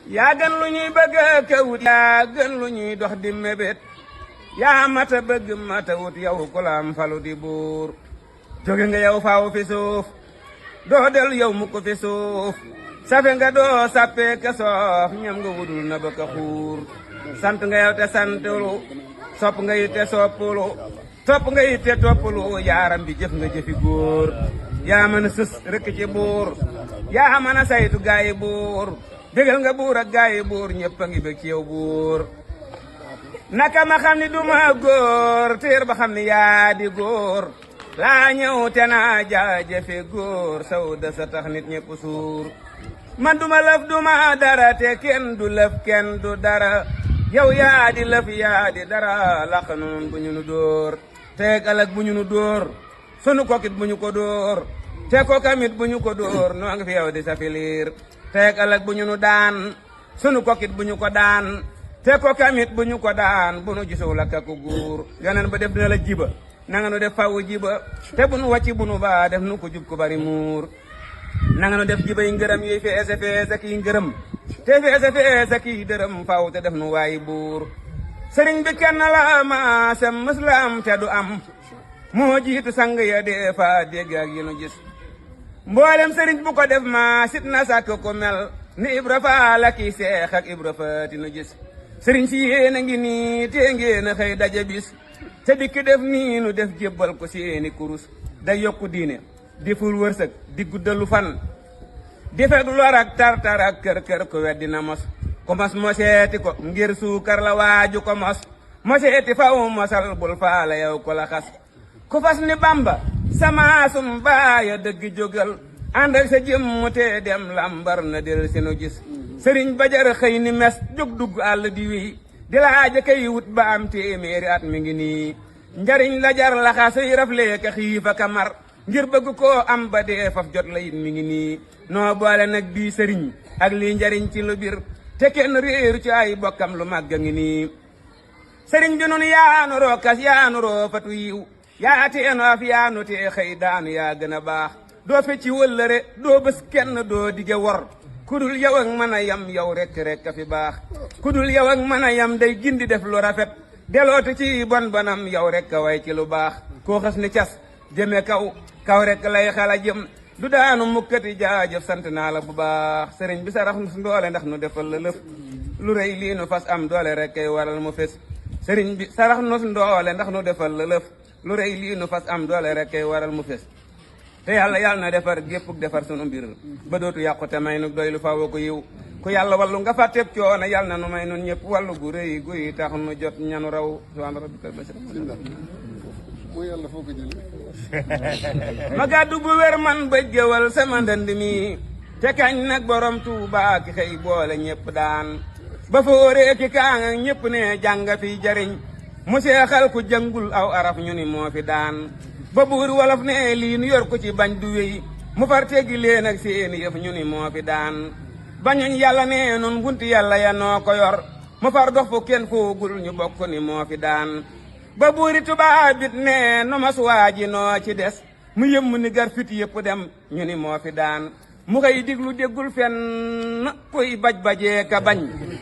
yaa gën lu ñuy bëgg ka wut yaa gën lu ñuy dox di mébét yaa mata bëgg mata wut yow ku la am falu di buur jóge nga yow faaw fi suuf doo del yow mukk fi suuf safe nga doo sappe ka soof ñam nga wudul na ba ka xuur sant nga yow te santulu sopp nga yitte soppulu topp nga yitte toppulu yaaram bi jëf nga jëfi góor yaa mën a sës rëkk ci buur yaa mën a saytu gaayi buur bégal nga buur ak gaayi buur ñëpp a ngi bég ci yow buur naka ma xam ni duma góor téer ba xam ni yaa di góor laa ñëw te naa jaajëfe góor saw da sa tax nit ñëpp suur man duma lëf duma dara te kenn du lëf kenn du dara yow yaa di lëf yaa di dara laq noon bu ñu nu dóor teeg alag bu ñu nu dóor sunu kokit bu ñu ko dóor te ko kamit bu ñu ko dóor noo ngi fi yow di sa filiir teeg alag bu ñu nu daan sunu kokit bu ñu ko daan te ko kamit bu ñu ko daan bu nu gisul ak ku guur yoneen ba def dina la jiba nanga nu def fawu jiba te bu nu wàcci bu nu baa def nu ko jub ko bari muur nanga nu def jiba yi ngërëm yuy feese feese kii ngërëm te feese feese kii dërëm faw te def nu waayi buur sëriñ bi kenn la maasam mëslam te du am moo jiitu sang ya dee fa dégg ak yi nu gis mboolem sëriñ bu ko def ma sit na sàkk ko mel ni Ibra Faal ak Seex ak Ibra Faati nu gis sëriñ si yéen a ngi nii te ngeen a xëy daje bis te dikk def nii nu def jébbal ko seeni kurus day yokku diine di ful wërsëg di guddalu fan di fekk lor ak tartar ak kër-kër ko weddi na mos ko mos moseeti ko ngir suukar la waaju ko mos moseeti faw mosal bul faala yow ko la xas ku fas ni Bamba sama sum baaya dëgg jógal ànd ak sa jëmm te dem lambar na del sinu gis sëriñ Bajar xëy ni mes jóg dugg àll di wii di laaja kay wut ba am téeméeri at mi ngi nii njariñ la jar laxa say raflee ka xiif ak a mar ngir bëgg koo am ba dee faf jot la it mi ngi nii noo boole nag bii sëriñ ak lii njariñ ci lu bir te kenn réeru ci ay bokkam lu màgg a ngi nii sëriñ bi nun yaanu roo kas yaanu roo fatu yiw yaa teeno af yaanu tee xëy daanu yaa gën a baax doo fecci wëllëre doo bés kenn doo dige wor kudul yow ak mën a yam yow rek a fi baax kudul yow ak mën a yam day gindi def lu rafet deloote ci bon bonam yow rek a way ci lu baax koo xas ni cas jëme kaw rek lay xala jëm du daanu mukkati jaajëf sant naa la bu baax sëriñ bi sarax nu ndoole ndax nu defal la lëf lu rëy lii nu fas am doole rek kay waral mu fes sëriñ bi sarax nu ndoole ndax nu defal la lëf lu rëy lii nu fas am doole rek kay waral mu fes te yàlla na defar géppuk defar sunu mbir ba dootu yàqu te may nu doy lu faw ko yiw ku yàlla wallu nga fàtteeb coono yàlla na nu may nun ñëpp wallu gu rëy guy tax nu jot ñanu raw subhaana rabbika mooy yàlla foo ko jëlee ma gàddu bu wér man ba jëwal sama ndënd mi te kañ nag borom Tuuba ki xëy boole ñëpp daan ba fooree ki kaanga ñëpp ne jànga fi jariñ mu seexal ku jëngul aw araf ñu ni moo fi daan ba buur wolof ne lii nu yor ko ci bañ du wéy mu far teggi leen ak seeni yëf ñu ni moo fi daan bañuñ yàlla ne nun bunti yàlla ya noo ko yor mu far dox fu kenn foogul ñu bokk ni moo fi daan ba buuri tubaab bit ne nu mas waaji noo ci des mu yëmm ni gar fit yëpp dem ñu ni moo fi daan mu koy diglu déggul fenn kuy baj-bajee ka bañ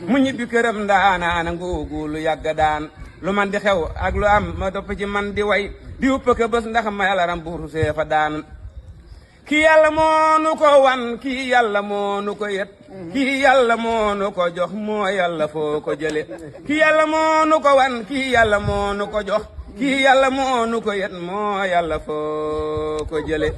mu ñibbi këram ndaanaana ngoogu lu yàgga daan lu man di xew ak lu am ma dopp ci man di way di uppa ka bés ndax ma yàlla ram buuru see fa daan kii yàlla moo nu ko wan kii yàlla moo nu ko yet kii yàlla moo nu ko jox moo yàlla foo ko jële kii yàlla moo nu ko wan kii yàlla moo nu ko jox kii yàlla moo nu ko yet moo yàlla foo ko jële